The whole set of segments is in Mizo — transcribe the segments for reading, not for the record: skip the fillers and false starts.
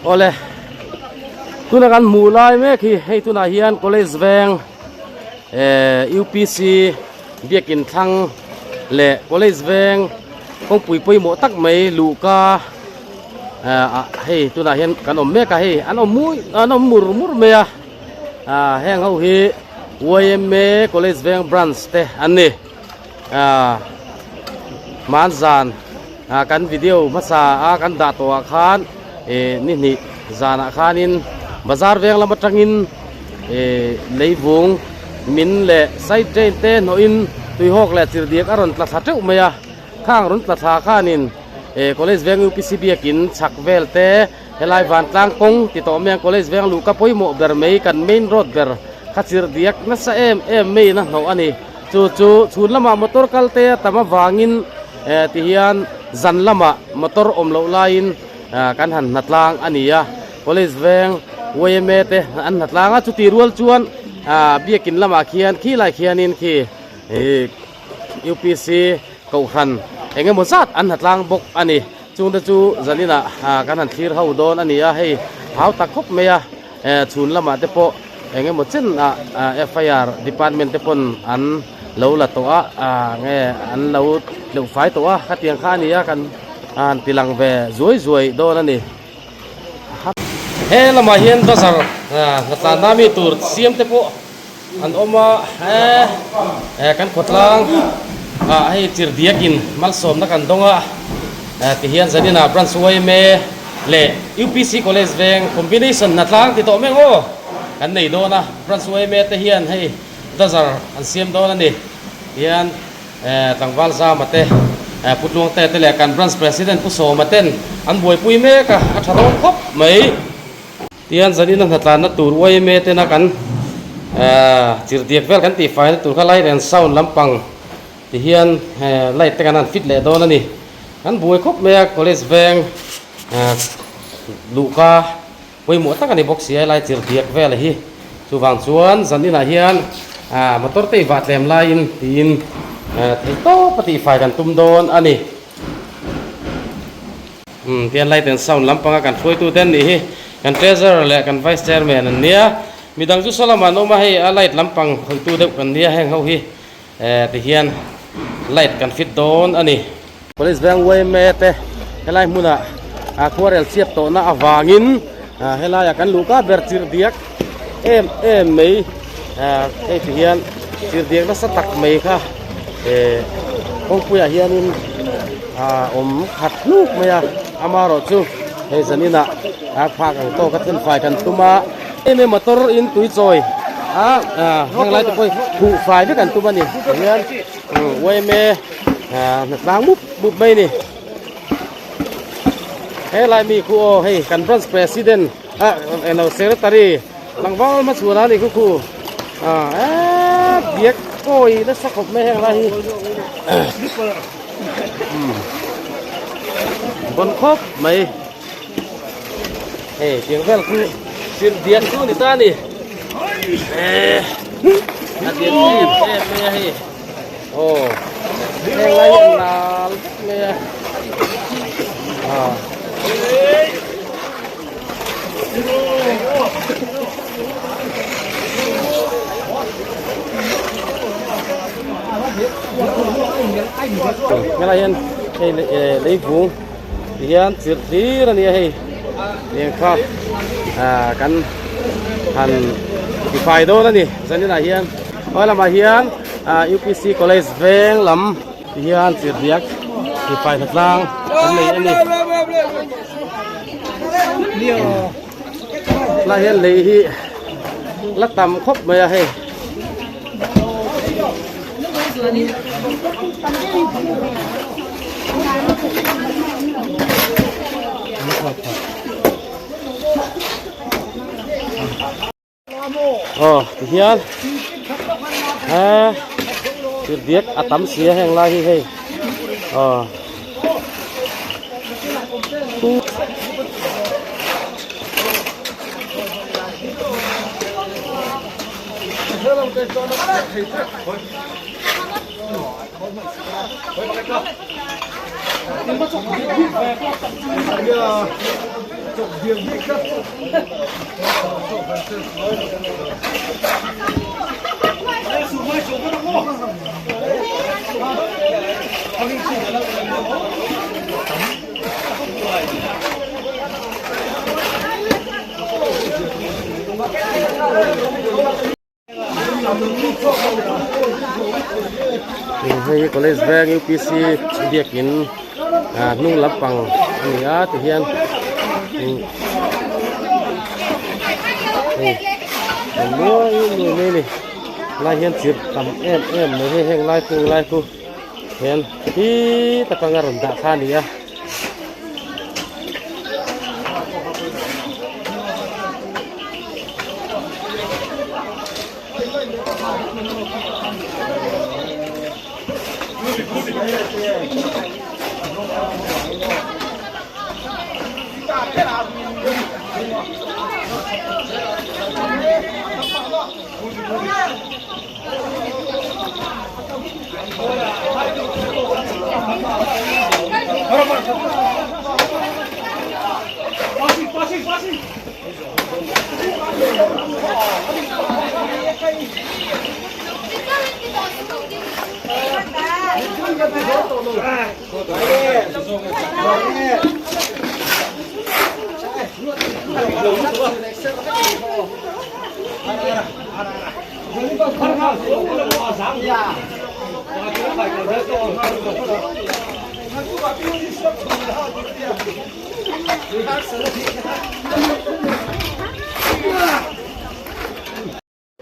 Awle tuna kan hmuh lai mek hi hei tunah hian college veng eh upc biakin thlang leh college veng kawngpui pawimawh tak mai luhka eh ah hei tunah hian kan awm mek a hei an awm mui an awm mur mur mai a ah heng ho hi yma college veng branch te an ni. Ah hmanzan ah kan video hmasa a kan dah tawh ah khan ih ni hnih zanah khanin bazar veng lam atangin ih leivung min leh side drain te hnawhin tuihawk leh chirhdiak a rawn tla thla teuh mai a khang rawn tla thla khanin ih college veng upc biakin chhak vel te helai vantlang kawng ti tawh mai ang college veng luhka pawimawh ber mai kan main road ber kha chirhdiak nasa em em maiin a hnawh a ni. Chu chu chhun lamah motor kal te a tam avangin eh ti hian zan lamah motor awm loh laiin ah kan han hna tlang a ni a, college veng yma te an hna tlang a chuti rual chuan ah biakin lamah khian khilai khianin khi ih upc kohhran eng emaw zat an hna tlang bawk a ni chungte chu zaninah ah kan han thlir ho dawn a ni a hei hau tak khawp mai a. Eh chhun lamah te pawh eng emaw chen ah fir department te pawn an lo la tawh a ah nge an lo tleuh fai tawh a khatiang kha a ni a kan han ti lang ve zuai zuai dawn a ni. He lamah hian bazar hnatlanna mi tur siam te pawh an awm a eh kan khawtlang ah hei chirhdiakin malsawmna kan dawng a eh tihian zaninah branch yma leh upc college veng combination hnatlang ti tawh mek aw kan nei dawn a branch yma te hian hei dazar an siam dawn a ni tihian eh tlangval zama te eh pu tluangte te leh kan branch president pu sawma ten an buaipui mek a a tha dawn khawp mai. Tihian zanin a hnatlanna tur yma tena kan chirhdiak vel kan tihfaina tur kha light and sound lampang tihian light te kan han fit leh dawn a ni. Kan buai khawp mai a college veng luhka pawimawh tak a ni bawk si a helai chirhdiak vel hi. Chuvang chuan zaninah hian motor te i vah tlem laiin tiin theihtawp a tihfai kan tum dawn a ni. Umm tian light and sound lampanga kan hruaitu te an nih hi kan treasurer leh kan vice chairman an nia midang chu saw lamah an awm a hei a light lampang khawihtu deuh kan nia heng ho hi eh tihian light kan fit dawn a ni. Police veng yma te helai hmunah a khuarel chhiat tawhna avangin helaiah kan luhka ber chirh diak em em mai hei tihian chirh diak nasa tak mai kha eh kawngpuiah hianin. Ah awm khat hluk mai a amarawh chu hei zanin ah a phak ang tawk a thenfai kan tum a em em motor in tui chawi a ah heng lai te pawh hi khuh fai vek an tum a ni tihian yma ah hnatlang mup mup mai a ni helai mi khu aw hei kan branch president ah englo secretary tlangval hmachhuan a ni khu khu ah eee biak kawi nasa khawp mai heng lai hi. Bon khawp mai hei tiang vel khu chirh diak chu ni ta a ni eh a diak em em mai a hei aw heng lai hi a nal vek mai a ah. Helai hian hei leivung ti hian chirh hlir a ni a hei eng kha ah kan han tifai dawn a ni zaninah hian hnuai lamah hian ah upc college veng lam ti hian chirh diak tifai hnatlang an nei a ni. Helai hian lei hi la tam khawp mai a hei. Aw tihian he chirhdiak a tam si a heng lai hi hei aw. Hei hi college veng upc biakin ah hnung lampang a ni a tihian hei a mawi nuai mai a ni lai hian chirh tam em em mai hei heng lai kung lai khu hian hi tak anga rawn dah kha a ni a.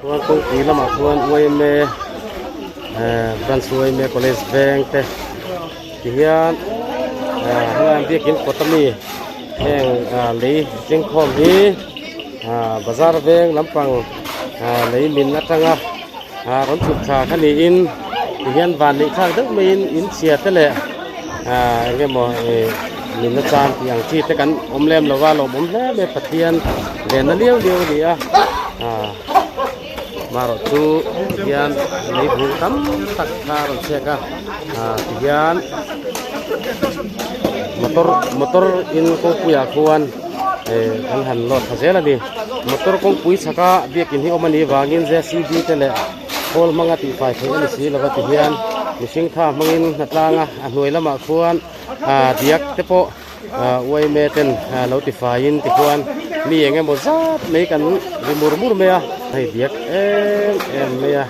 Chuan kawngpui lamah chuan yma eh branch yma college veng te ti hian eh helai biakin kawt ami heng ah lei tlingkhawm hi ah bazar veng lampang ah lei min atanga ah rawn chhuk thla kha niin ti hian van neih thlak deuh maiin in chhia te leh ah eng emaw ih min a chan tih ang chi te kan awm lem lo a lawmawm hle mai Pathian venna liau liau a ni a ah marawh chu ti hian lei bung tam tak kha a rawn chhiak a ah ti hian motor motor in kawngpui ah khuan eh an han load thla zel a ni motor kawngpui chhaka biakin hi awm a nih vangin jcb te leh khawl hmanga tihfai theih a ni si lova ti hian mihring tha hmangin hnatlanga a hnuai lamah khuan ah diak te pawh ah uaime ten lo tifaiin tikhuan mi eng emaw zat mai kan ri mur mur mai a hei diak em em mai a.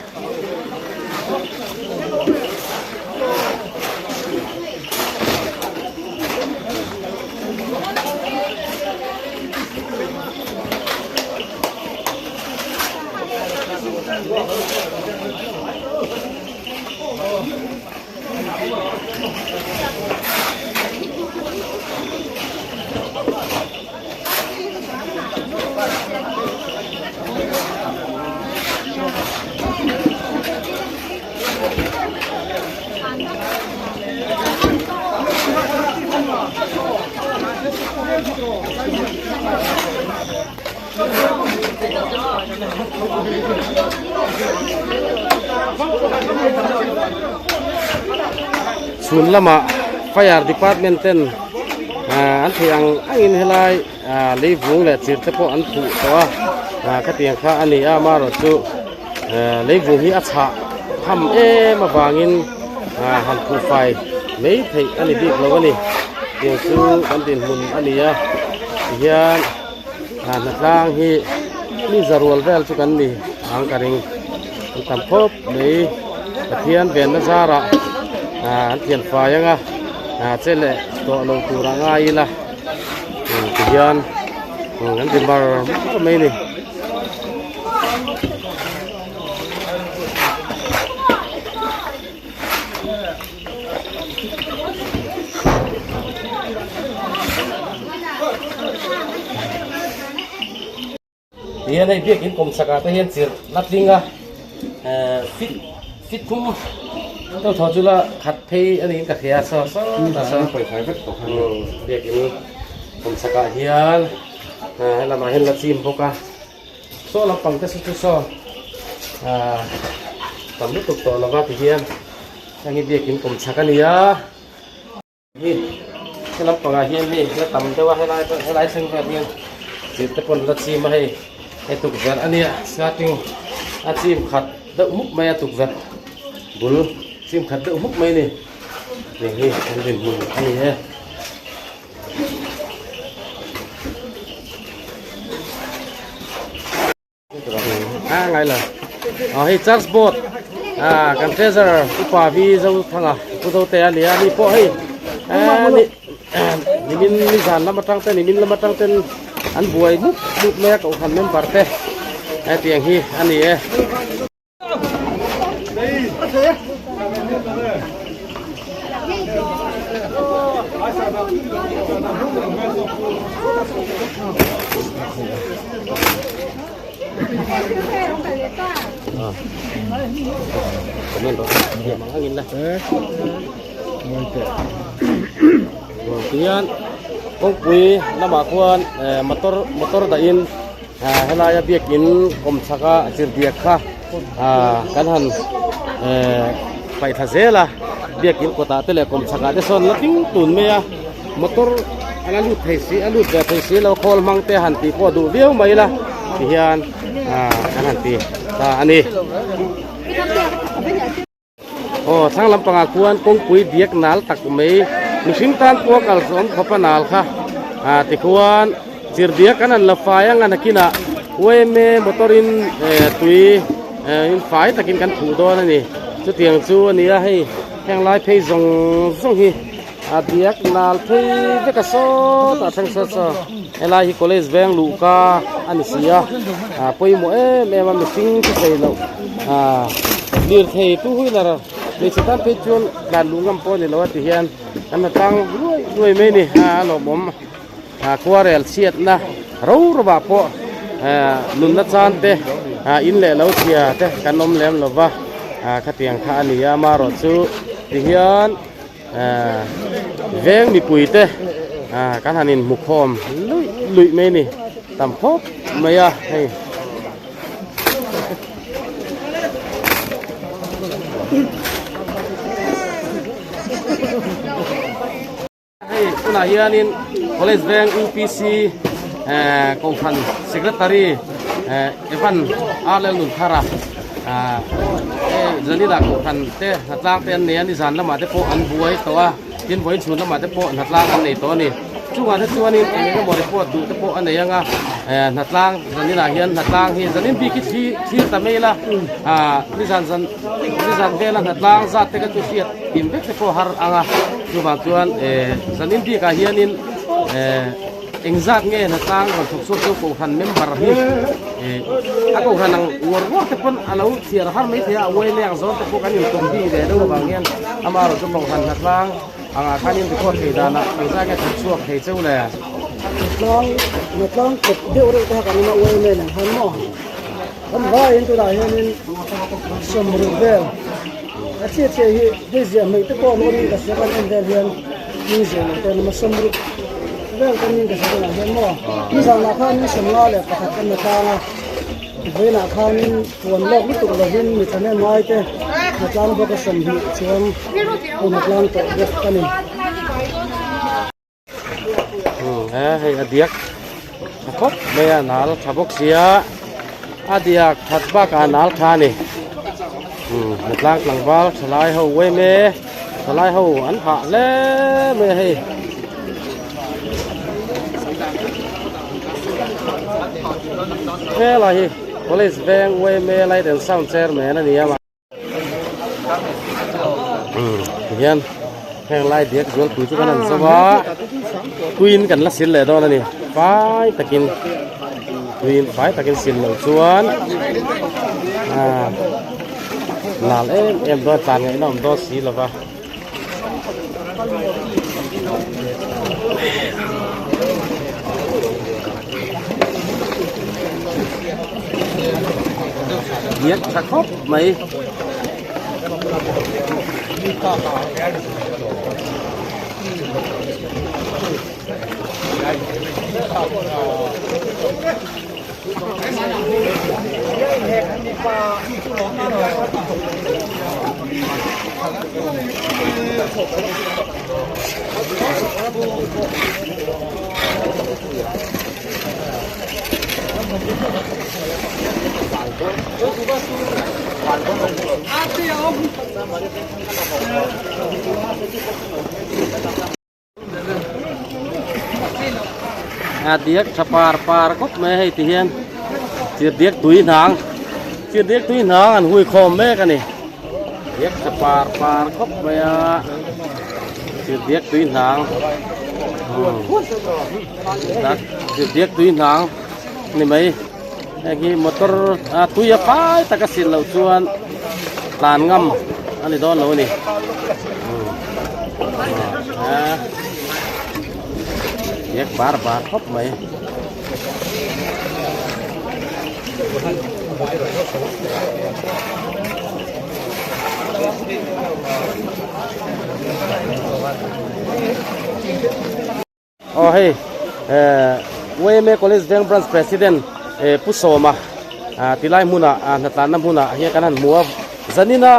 Chhun lamah fire department ten ah an theih ang angin helai ah lei vung leh chirh te pawh an phuh tawh a ah khatiang kha a ni a amaherawhchu eh lei vung hi a chhah tham em avangin ah han phuh fai mai theih a ni bik lo a ni tiang chu kan dinhmun a ni a tihian. Ah hnatlang hi mi za rual vel chu kan ni ang ka ring an tam khawp mai Pathian venna zarah ah an thian fai anga ah che leh tawh lo tur a ngai ila tihian an ti mar mar mai a ni. Tihian hei biakin kawm chhakah te hian chirh la tling a eh fit fit thum deuh thaw chu la khat phei a niin ka hria saw saw ta saw biakin kawm chhakah hian eh helamah hian la chim bawk a. Saw lampang te chu saw ah tam lutuk tawh lova ti hian heng hi biakin kawm chhak a ni a. Hi. He lampangah hian hei la tam deuh a helai pawh helai thleng vel hian chil te pawn la chim a hei hei tukverh a nia starting a chim khat deuh hmuk mai a tukverh bul chim khat deuh hmuk mai a ni heng hi an dinhmun a ni e. A ngai lo a hei church board a kan treasurer upa vi zo thanga pu zo te a nia ni pawh hei ni nimin ni zan lam atang te nimin lam atang ten an buai mup mup mai a kohhran member te hetiang hi a ni e. Tihian kawngpui lamah khuan motor motor dahin helaia biakin kawmchhaka zirdiak kha ah kan han eh paih thla zel a biakin kawtah te leh kawmchhakah te sawn la ding tun mai a motor a la lut thei si a lut ve thei si lo khawl hmang te han tih pawh duh viau mai la tihian ah kan han ti ta a ni. Aw thlang lampangah khuan kawngpui diak nal tak mai mihring tan pawh a kal zawm khawp a nal kha ah tikhuan chirhdiak an han la fai ang a nakinah uaime motor in eh tui eh in fai takin kan phuh dawn a ni chutiang chu a ni a hei heng lai phei zawng zawng hi a diak nal phei vek a sawtah thleng saw saw helai hi college veng luhka a ni si a ah pawimawh em em a mihring chu thei loh ah lirthei two wheeler hmeichhe tan phei chuan tlan luh ngam pawh a ni lo a ti hian an la tlang luai luai mai a ni a lawmawm ah khuarel chhiatna ro ro ah pawh ah nunna chan te ah in leh lo chhia te kan awm lem lo va ah khatiang kha a ni a amaherawhchu ti hian. Veng mipui te kan han inhmu khawm luih luih mai a ni tam khawp mai a hei. Hei tunah hianin college veng UPC kohhran secretary Evan R Lalnunthara Zanina kohhran te hnatlang te an nei a nizan lamah te pawh an buai tawh a tin vawiin chhun lamah te pawh hnatlang an nei tawh a ni chungah te chuanin eng eng emaw report duh te pawh a nei ang a hnatlang zaninah hian hnatlang hi zanin bik hi thli thlir ta mai ila nizan zan nizan vela hnatlang zat te kha chu hriat kim vek te pawh har ang a chuvang chuan zanin bikah hianin. Engzat nge hnatlang rawn thawk chhuak chu Kohhran member hi a Kohhran ang uar uar te pawn a lo chhiar har mai thei a, a uai leng zawn te pawh kan intum bik ve deuh avang hian amaherawh chu Kohhran hnatlang angah khan in record thei danah engzat nge thawk chhuak thei cheu le? Hnatlang hnatlang kawp deuh reuh te kha kan awm a uai nen ang khan maw kan vaiin tunah hianin sawmruk vel a chiah chiah hi hei ziah hmeih te pawh an awmin ka hria kan en vel hian. Ni zir lo ten a sawmruk vel kan ning ka hre tunah hian maw nizanah khanin sawmnga leh pakhat kan la tlang a vawiinah khanin puan lawk lutuk lovin mi thahnem ngai te la tlang bawk a 20 chuan hun a tlang tawh bawk a ni. He hei a diak tha khawp mai a nal tha bawk sia a diak that bakah a nal tha a ni. Hnatlang tlangval thalai ho uaim e thalai ho an hah hle mai a hei. Helai hi college veng uaim e light and sound chairman a ni a. Tihian heng lai diak zualpui chu kan han zo a tuiin kan la sil leh dawn a ni fai takin tuiin fai takin sil loh chuan ah nal em em dawn tlan ngaihna awm dawn si lova. Diak tha khawp mai. A diak tha par par khawp mai a hei ti hian chir diak tui hnang chir diak tui hnang an hui khawm mek a ni diak tha par par khawp mai a chir diak tui hnang chir diak tui hnang a ni mai heng hi motor a tui a fai tak a sil loh chuan tlan ngam a ni dawn lo a ni diak bar bar khawp mai. Aw hei eh YMA College Veng Branch President eh Pu Sawma ah tilai hmunah ah hnatlanna hmunah hian kan han hmu a zanina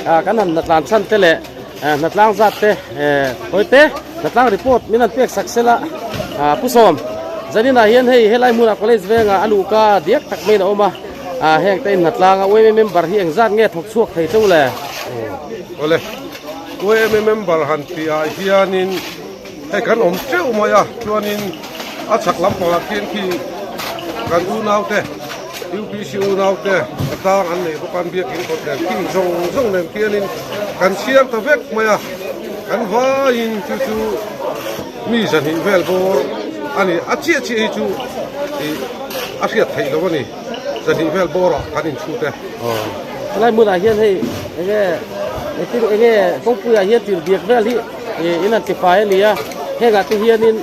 ah kan han hnatlan chhan te leh eh hnatlang zat te eh hawi te hnatlang report min han pek sak sela ah Pu Sawm zaninah hian hei helai hmunah College Vengah a luhka diak tak maiin a awm a ah heng te in hnatlang a YMA member hi engzat nge thawk chhuak thei teuh le? Awle YMA member han tihah hianin. Hei kan awm teuh mai a, chuanin a chhak lampangah khian khi kan unaute UPC unaute a tlang an nei bawk a, an biakin kawt nen khi zawng zawng nen khianin kan chhiar ta vek mai a, kan vaiin chu chu mi zahnih vel bawr a ni, a chiah chiah hi chu ih a hriat theih loh a ni, zahnih vel bawrah kan inchhut e. Aw, helai hmunah hian hei enge engtin enge kawngpuiah hian tir biak vel hi. Ih in an tifai a ni a hengah te hianin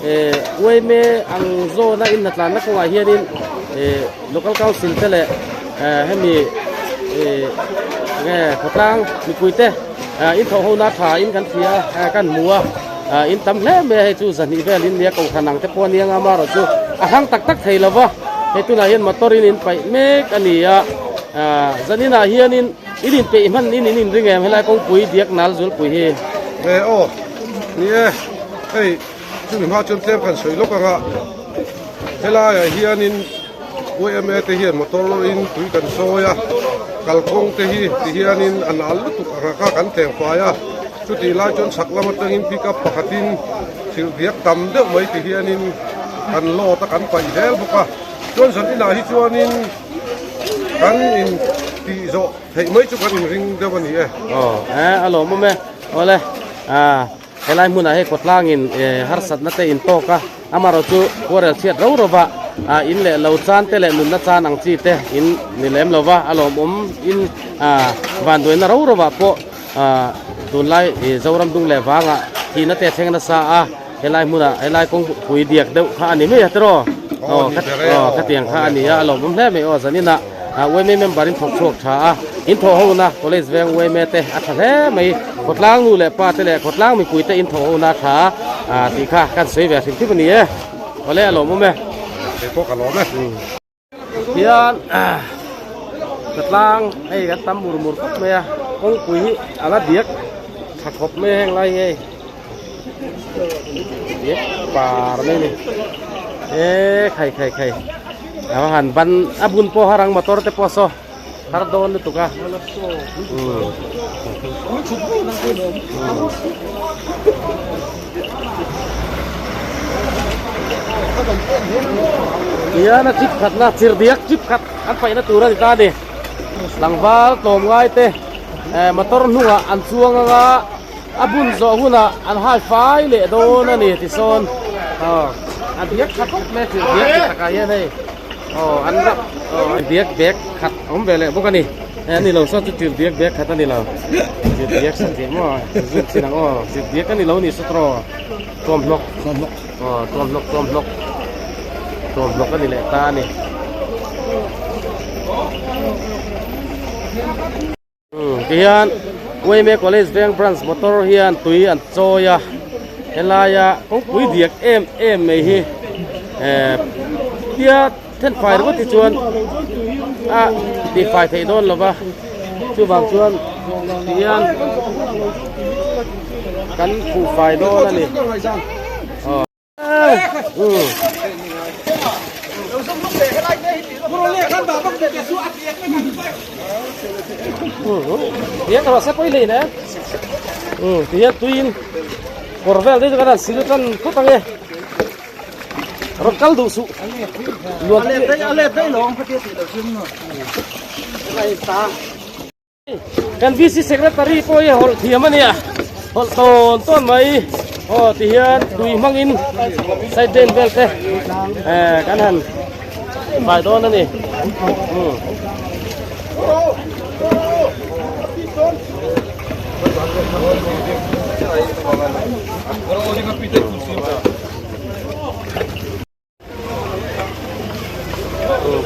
eh uaime ang zawna in hnatlanna kawngah hianin eh local council te leh eh hemi eh nge khawtlang mipui te ah in thawh hona tha in kan hria a kan hmu a ah in tam hle mai a hei chu zahnih vel in nia kohhran ang te pawh a nia nga amaherawhchu a hrang tak tak thei lo va hei tunah hian motor in in paih mek a ni a ah zaninah hianin. In inpeih hman in in inring em helai kawngpui diak nal zulpui hi. E aw ni e hei chumi hma chuan tlem kan sawi lawk anga helaiah hianin yma te hian motor in tui kan sawi a kalkawng te hi ti hianin a nal lutuk ang kha kan tleng fai a chutih lai chuan chhak lam atangin pickup pakhatin thil diak tam deuh mai ti hianin kan load a kan paih zel bawk a chuan zan inah hi chuanin. Kan in tih zawh theih mai chu kan in ring deuh a ni e. Aw e a lawmawm e awle ah helai hmunah hei kawtlangin harsatna te in tawk a amaherawh chu khuarel chhiat ro ro va ah in leh lo chan te leh nunna chan ang chi te in ni lem lo va a lawmawm in ah vanduaina ro ro ah pawh ah tunlai Zoram dung leh vangah thihna te a thleng nasa a. Helai hmunah helai kawngpui diak deuh kha a ni mai a tiraw? Aw aw khatiang kha a ni a, a lawmawm hle mai aw zaninah yma member in thawk chhuak tha a, in thawh hona college veng yma te a tha hle mai, khawtlang nu leh pa te leh khawtlang mipui te in thawh hona a tha a tih kha kan sawi ve hrim hrim a ni e, awle a lawmawm e. Kei pawh ka lawm e. Hian tlang hei kan tam mur mur khawp mai a kawngpui hi a la diak tha khawp mai a heng lai hi hei diak par mai a ni e khai khai khai a va han ban a bun pawh har ang motor te pawh saw har dawn lutuk a umm. Hian a chip khatna chirhdiak chip khat an paihna tur a ni ta a ni tlangval tlawm ngai te eh motor hnungah an chuang anga a bun zawh hunah an hai fai leh dawn a ni tisawn aw a diak tha khawp mai a chirhdiak ti takah hian hei aw an rap aw diak bag khat a awm ve leh bawk a ni. Eh ani lo saw chu tir diak bag khat ani lo tir diak sa tih maw zut chin ang aw tir diak ani lo ni saw tawh tuam hlawk aw tuam hlawk tuam hlawk tuam hlawk ani leh ta ani umm tihian yma college veng branch motor hian tui an chawi a helaia kawngpui diak em em mai hi eh tia Then fai ringawt hi chuan a tih fai theih dawn lo va, chuvang chuan tihian kan khuh fai dawn a ni. Tihian rawh se pawi hlei nen. Umm tihian tuiin kawr vel te chu kan han sil tan phawt ang e. Rawn kal duh suh. Luan Kan VC Secretary pawh hi hawlh thiam a nia. Hawlh tawn tawn mai. Aw tihian tui hmangin side drain vel te eh kan han fai dawn a ni. Umm.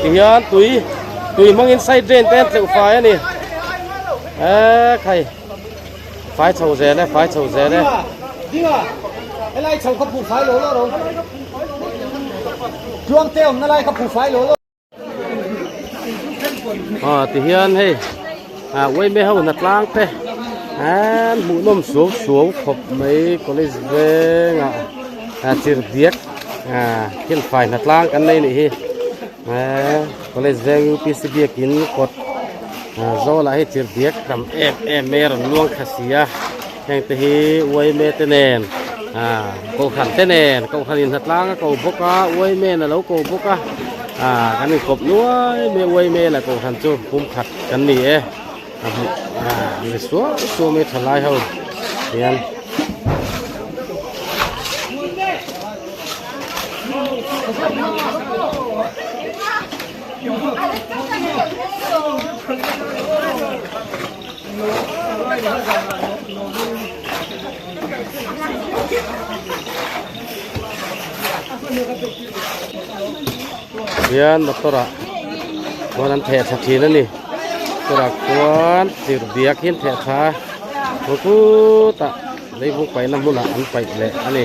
Tihian tui tui hmangin side drain te an tleuh fai a ni eee khai fai chho zel e fai chho zel e. Aw tihian hei ah uaime ho hna tlang te an hmuhnawm suau suau khawp mai college vengah ah chirhdiak ah thil fai hna tlang kan nei nih hi eee college veng upc biakin kawt ah zawlah hei chirhdiak tam em em mai a rawn luang thla si a. Heng te hi uaime te nen ah kohhran te nen kohhran in hnatlang a ko bawk a uaime in a lo ko bawk a ah kan inkawp nuai mai a uaime leh kohhran chu pum khat kan ni e a hmuh ah ni suau suau mai thalai ho hian. Hian motor ah chuan an theh thla thin a ni motor ah khuan chirh diak hi an theh thla a khutah leivung paihna hmunah an paih leh a ni.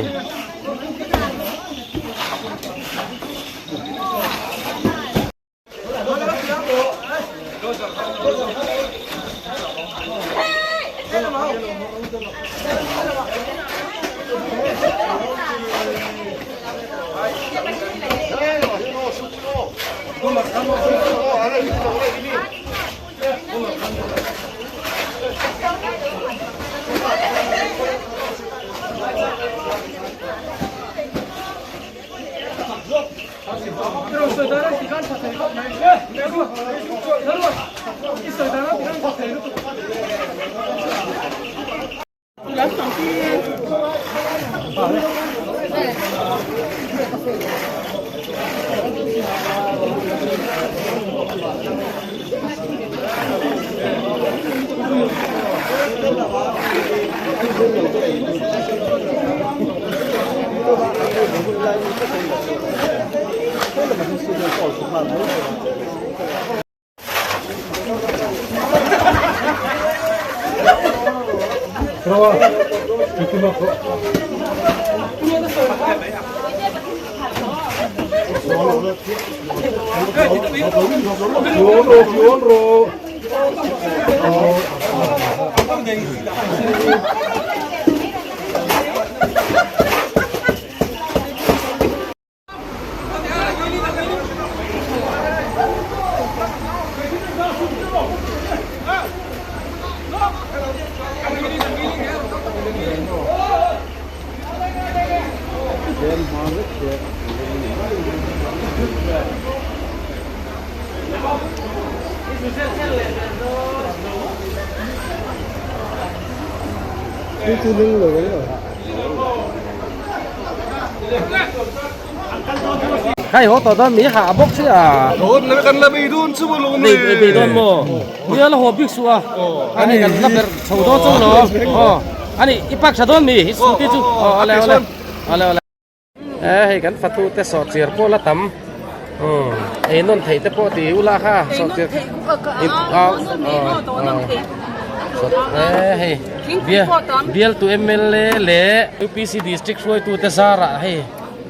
Khai haw tawh dawn mi hah bawk si a. Dawn le kan la bei dawn chu maw lawm le. Bei bei dawn maw. Nia la haw bik suh a. Ani kan la ber chho dawn chu lo. Aw ani i park tha dawn mi i scooty chu. Aw ale ale. Ale ale. E hei kan fatu te sawh chiar pawh la tam. Umm ei nawn theih te pawh ti ula kha sawh chiar. E hei bial tu mla leh upc district hruaitu te zarah hei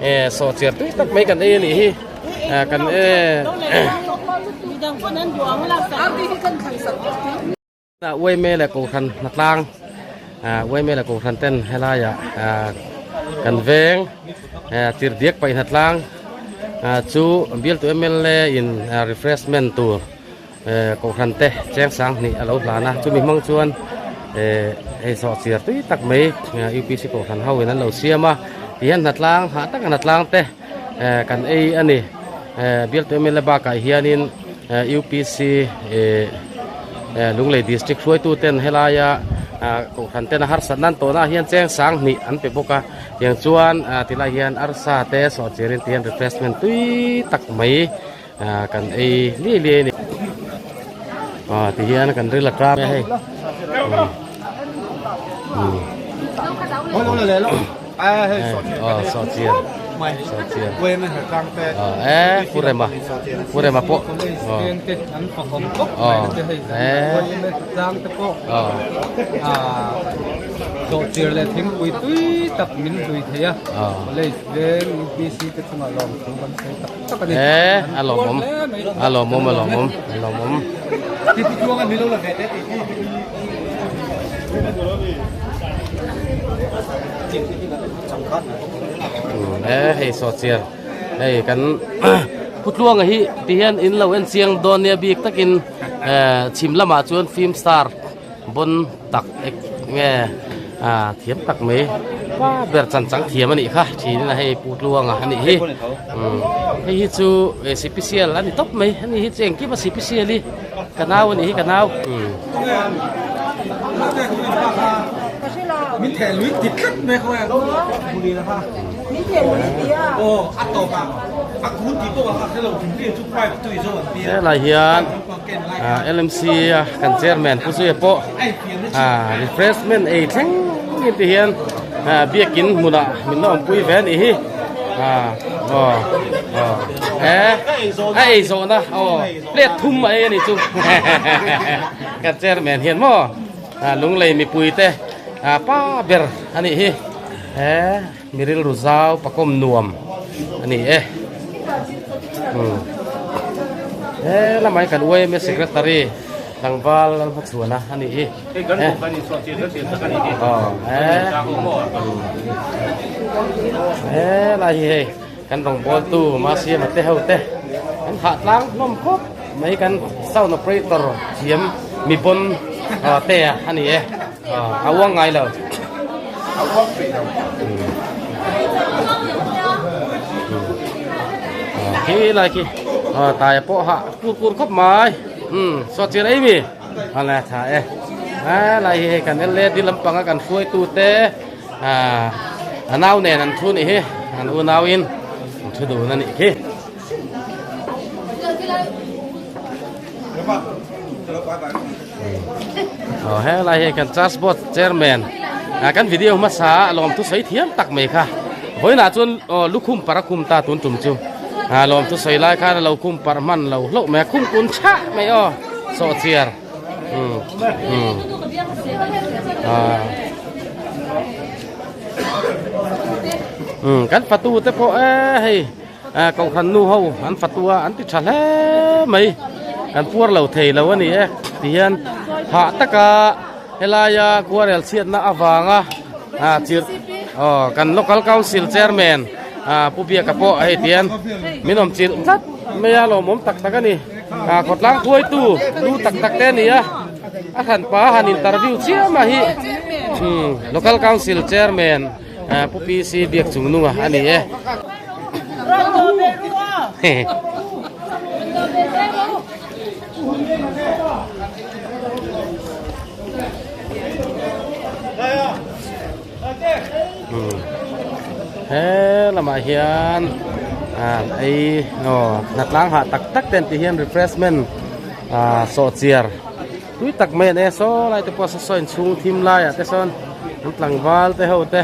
e sawh chiar tui tak mai kan ei a nih hi kan e. Uaime leh Kohhran hnatlang Uaime leh Kohhran ten helaiah kan veng tirhdiak paih hnatlang chu bialtu mla in refreshment tur. Eh kohhran te cheng sang hnih a lo hlan a chumi hmang chuan eh hei sawhchiar tui tak mai upc kohhran ho in an lo siam a tihian hnatlang hah taka hnatlang te eh kan ei a ni eh bialtu mla bakah hianin eh upc eh eh Lunglei district hruaitu ten helaia ah kohhran ten a harsat nan tawhna ah hian cheng sang hnih an pe bawk a tiang chuan ah tilai hian arsa te sawhchiar in tihian refreshment tui tak mai. Ah kan ei liai liai a ni ah ti hian kan ril a ṭam a hei ah sawhchiar sawhchiar ah e pu rema pu rema pawh ah e ah sawhchiar leh thingpui tui tak min hlui thei a college veng upc te chungah lawmthu kan sawi tak. e a lawmawm a lawmawm a lawmawm a lawmawm e hei sawhchiar hei kan Putluanga hi ti hian in lo en chiang dawn nia bik takin eh chhim lamah chuan film star Bon tak ek nge ah thiam tak mai pa ber chan chang thiam a nih kha thin in a hei pu tluanga a nih hi umm hei hi chu sipisial a ni tawp mai a ni hi chu engkim a sipisial hi ka nau a nih hi ka nau umm. Helai hian LMC a kan chairman Pu Zuia pawh refreshment ei thleng in ti hian biakin hmunah min la awmpui ve a nih hi aw aw e a ei zawhna aw plate thum a ei a nih chu kan chairman hian maw lunglei mipui te pa ber a nih hi e. Mi rilru zau pakawm nuam a ni e. Umm he lamah hi kan yma secretary tlangval Lalhmachhuana a nih hi. Aw he he lai hi hei kan rawngbawltu Masiama te ho te an hah tlang hlawm khawp mai kan sound operator thiam mi pawn te a ni e. A uang ngai lo. A uang peih lo. Khi lai khi tai pawh hah kur kur khawp mai. Um saw chian ei mi. A le tha e. A lai hi hei kan LED lampanga kan hruaitu te a a nau nen an thu nih hi an unau in an thu dun a nih khi. Aw helai hi kan church board chairman ah kan video hmasa a lawm thu sawi thiam tak mai kha vawiinah chuan aw lukhum par a khum ta tun tum chu ah lawm thu sawi lai khan a lo khum par hman lo hlauh mai a khum kun chhah mai aw sawhchiar umm umm ah umm kan fatu te pawh e hei. Ah kohhran nu ho an fatu a an ti tha hle mai kan puar lo thei lo a ni e ti hian hah taka helaia khuarel chhiatna avanga ah chirh aw kan local council chairman ah pu biaka pawh hei ti hian min awm chilh tlat mai a lawmawm tak tak a ni ah khawtlang khuaitu lu tak tak te a ni a a hranpa a han interview chiam a hi umm local council chairman. Pu PC biak chung nunga a ni e. He lamah hian ei aw hnatlang hah tak tak ten ti hian refreshment sawhchiar. Tui tak mai an e saw lai te pawh saw saw inchhung thim laiah te sawn an tlangval te ho te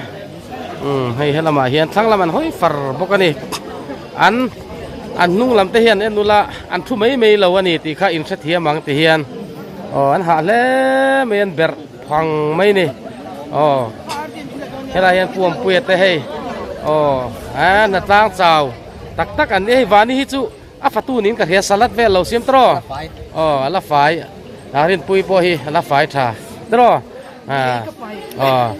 umm hei helamah hian thlang lam an hawi far bawk a ni an an hnung lam te hian en ula an thu mai mai lo a ni tih kha in hrethiam ang ti hian aw an hah hle mai an berh phang mai ni aw helaiah hian puampuia te hei aw a hnatlang chau tak tak an ni hei vani hi chu. A fatu niin ka hria salad vel lo siam tawh aw a la fai a rinpui pawh hi a la fai tha tawh aw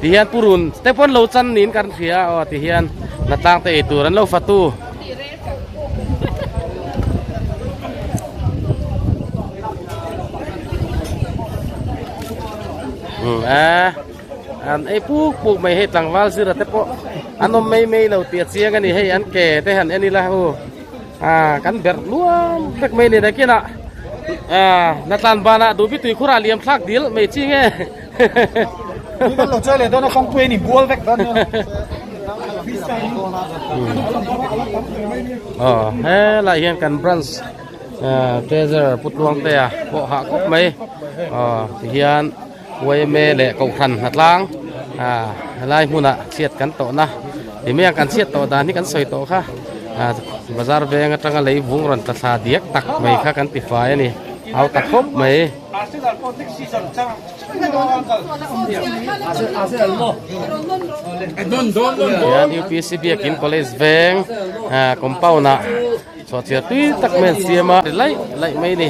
ti hian purun te pawn lo chan niin kan hria aw ti hian hnatlang te ei tur an lo fatu. Umm a an ei puk puk mai hei tlangval zira te pawh an awm mai mai lo tih a chiang a ni hei an ke te han en ila hu ah kan berh nuam vek mai a ni nakinah ah natlan banah duhbi tuikhurah liam thlak dil mai chi nge. Aw helai hian kan branch treasurer Pu Tluangtea pawh hah khawp mai aw tihian yma leh kohhran hnatlang ah helai hmunah chhiat kan tawhna ti mai ang kan chhiat tawh dan hi kan sawi tawh kha ah bazar veng atanga lei vung rawn tla thla diak tak mai kha kan ti fai a ni hau ta khawp mai. Hian UPC Biakin College veng ah compound ah. Chhuahchhiar tui tak mai an siam a, ri laih laih mai a ni.